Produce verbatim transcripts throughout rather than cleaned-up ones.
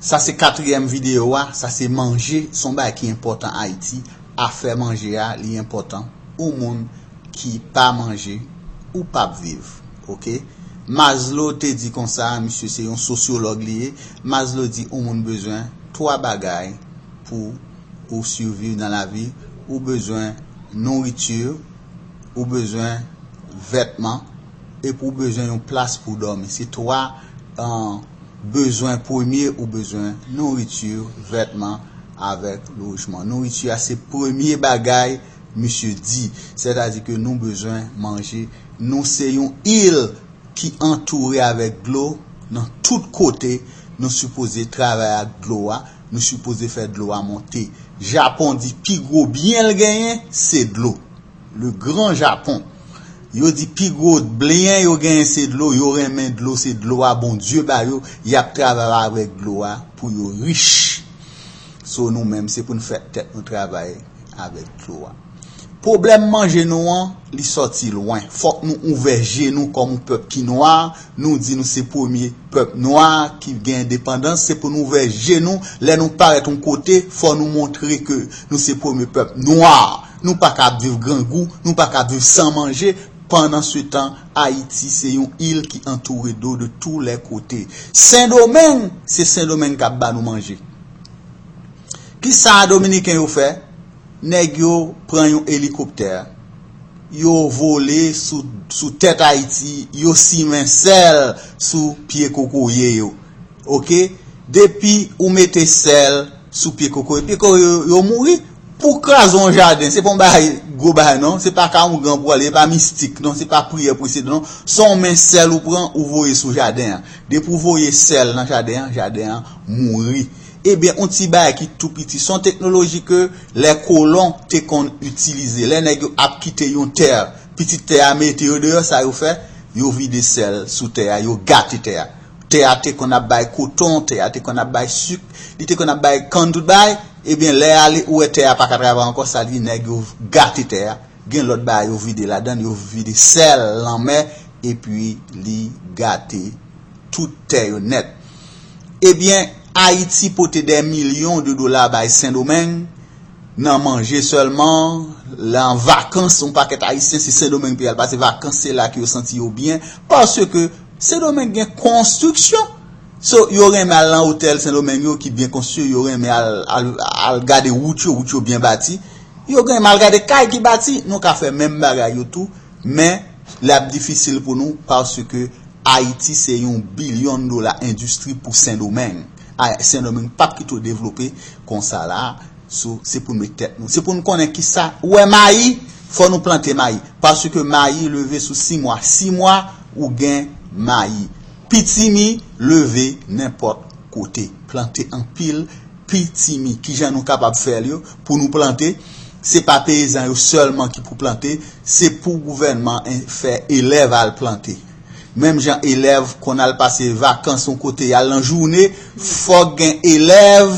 Sa se katriyèm videyo a, sa se manje, se yon bagay ki enpòtan Ayiti. Afè manje a, li enpòtan. Ou moun ki pa manje, ou p ap viv, oke? Maslow te di konsa, misye se yon sosyològ li ye. Maslow di ou moun bezwen twa bagay pou ou siviv nan lavi. Ou bezwen nouriti, ou bezwen vètman, epi ou bezwen yon plas pou dòmi. Se twa, euh, bezwen premye, ou bezwen nouriti, vètman, avèk lojman. Nouriti a se premye bagay misye di, sètadi ke nou bezwen manje. Nou se yon il ki antoure avèk dlo nan tout kote. Nou sipoze travay ak dlo a, nou sipoze fè dlo a monte. Japon di pi gwo byen l genyen, se dlo. Le Grand Japon. Yo di pi gwo byen yo genyen se dlo, yo renmen dlo, se dlo a Bondye ba yo, y ap travay avèk dlo a pou yo rich. So nou menm, se pou n fè tèt nou travay avèk dlo a. Pwoblèm manje nou an, li sòti lwen. Fòk nou ouvè je nou kòm yon pèp ki nwa. Nou di nou se premye pèp nwa ki gen endepandans. Se pou nou ouvè je nou. Lè nou parèt yon kote, fò nou montre ke nou se premye pèp nwa. Nou pa ka ap viv grangou, nou pa ka ap viv san manje. Pandan se tan, Ayiti se yon il ki antoure dlo de tou lè kote. Sendomeng, se Sendomeng k ap ba nou manje. Kisa Dominiken yo fè? Nèg yo pran yon elikoptè, yo vole sou, sou tèt Ayiti, yo simen sèl sou pye kokoye yo. Oke? Depi ou mete sèl sou pye kokoye, pye kokoye yo, yo mouri. Pou kraze yon jaden, se pa yon bagay, gwo bagay non, se pa ka oungan pou ale, se pa mistik non, se pa priyè pou eseye non. Se yon men sèl ou pran, ou voye sou jaden an. Depi ou voye sèl nan jaden an, jaden an mouri. Ebyen, yon ti bagay ki tou piti, se yon teknoloji ke lè kolon te konn itilize. Lè nèg yo ap kite yon tè, pitit tè a mete yo deyò, sa yo fè? Yo vide sèl sou tè a, yo gate tè a. Tè a te konn ap bay koton, tè a te konn ap bay sik, li te konn ap bay kann, tout bagay. Ebyen, lè ale, ou wè tè a pa ka travay ankò, sa li nèg yo gate tè a. Gen lòt bagay yo vide ladan, yo vide sèl lanmè, epi li gate tout tè yo nèt. Ebyen, Ayiti pote dè milyon de dola bay Sendomeng, nan manje sèlman, nan vakans, yon pakèt Ayisyen, se Sendomeng pou y al pase vakans, se la ke yo santi yo byen, paske Sendomeng gen konstriksyon. So, yo renmen al nan otèl Sendomeng yo ki byen konstwi, yo renmen al, al, al gade wout yo, wout yo byen bati. Yo renmen al gade kay ki bati, nou ka fè menm bagay yo tou, men l ap difisil pou nou paske Ayiti se yon bilyon dola endistri pou Sendomeng. A, Sendomeng p ap kite w devlope konsa la. So, se pou n met tèt nou. Se pou n konnen kisa. Ou wè mayi, fò nou plante mayi. Paske mayi leve sou sis mwa. Sis mwa, ou gen mayi. Pitimi leve nenpòt kote. Plante anpil pitimi. Kijan nou kapab fè l yo pou nou plante? Se pa peyizan yo sèlman ki pou plante, se pou gouvènman en- fè elèv al plante. Menm jan elèv konn al pase vakans yon kote, y al nan jounen, fòk gen elèv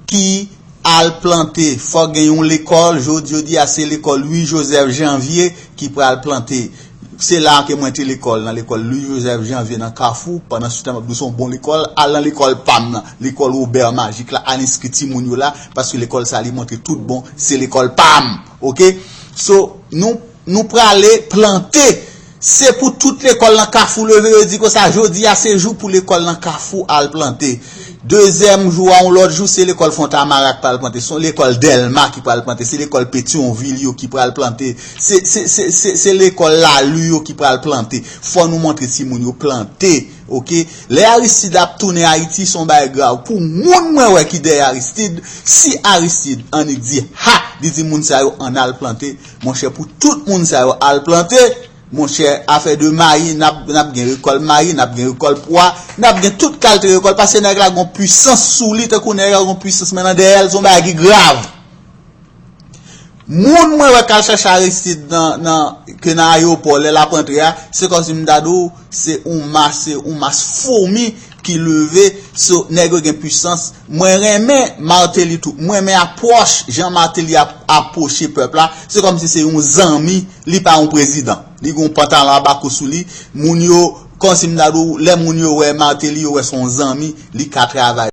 ki al plante. Fòk gen yon lekòl, jodi, jodi a se lekòl Louis Joseph Janvier ki pral plante. Se la ke mwen te lekòl, nan lekòl Louis Joseph Janvier nan Kafou, pandan se tan m ap di w se yon bon lekòl, al nan lekòl pa m nan, lekòl Robert Magic la, al enskri timoun yo la, paske lekòl sa li montre tout bon, se lekòl pa m, oke? So, nou, nou prale plante. Se pou tout lekòl nan Kafou leve, yo di konsa, jodi a se jou pou lekòl nan Kafou al plante. Dezyèm jou a, yon lòt jou, se lekòl Fontamara k pral plante. Se lekòl Dèlma ki pral plante. Se lekòl Petyonvil yo ki pral plante. Se, se, se, se, se lekòl Lali yo ki pral plante. Fò nou montre timoun yo plante, oke? Lè Aristide ap tounen Ayiti, se yon bagay grav. Pou moun mwen wè ki dèyè Aristide, si Aristide annik di, ha, li di moun sa yo ann al plante, monchè, pou tout moun sa yo al plante, monchè, afè de mayi, n ap, n ap gen rekòlt mayi, n ap gen rekòlt pwa, n ap gen tout kalite rekòlt, paske nèg la gon pwisans sou li, tankou nèg la gon pwisans, men nan dèyè l, se yon bagay ki grav. Moun mwen wè k al chache Aristide nan, nan, ke nan ayewopò, lè l ap rantre a, se kòmsi m ta di w, se yon mas, se yon mas foumi ki leve, so, nèg yo gen pwisans. Mwen renmen Martelly tou. Mwen renmen apwòch jan Martelly ap apwoche pèp la. Se kòmsi se yon zanmi, li pa yon prezidan. Li gen yon pantalon abako sou li. Moun yo, kòmsi m ta di w, lè moun yo wè Martelly, yo wè se yon zanmi, li ka travay.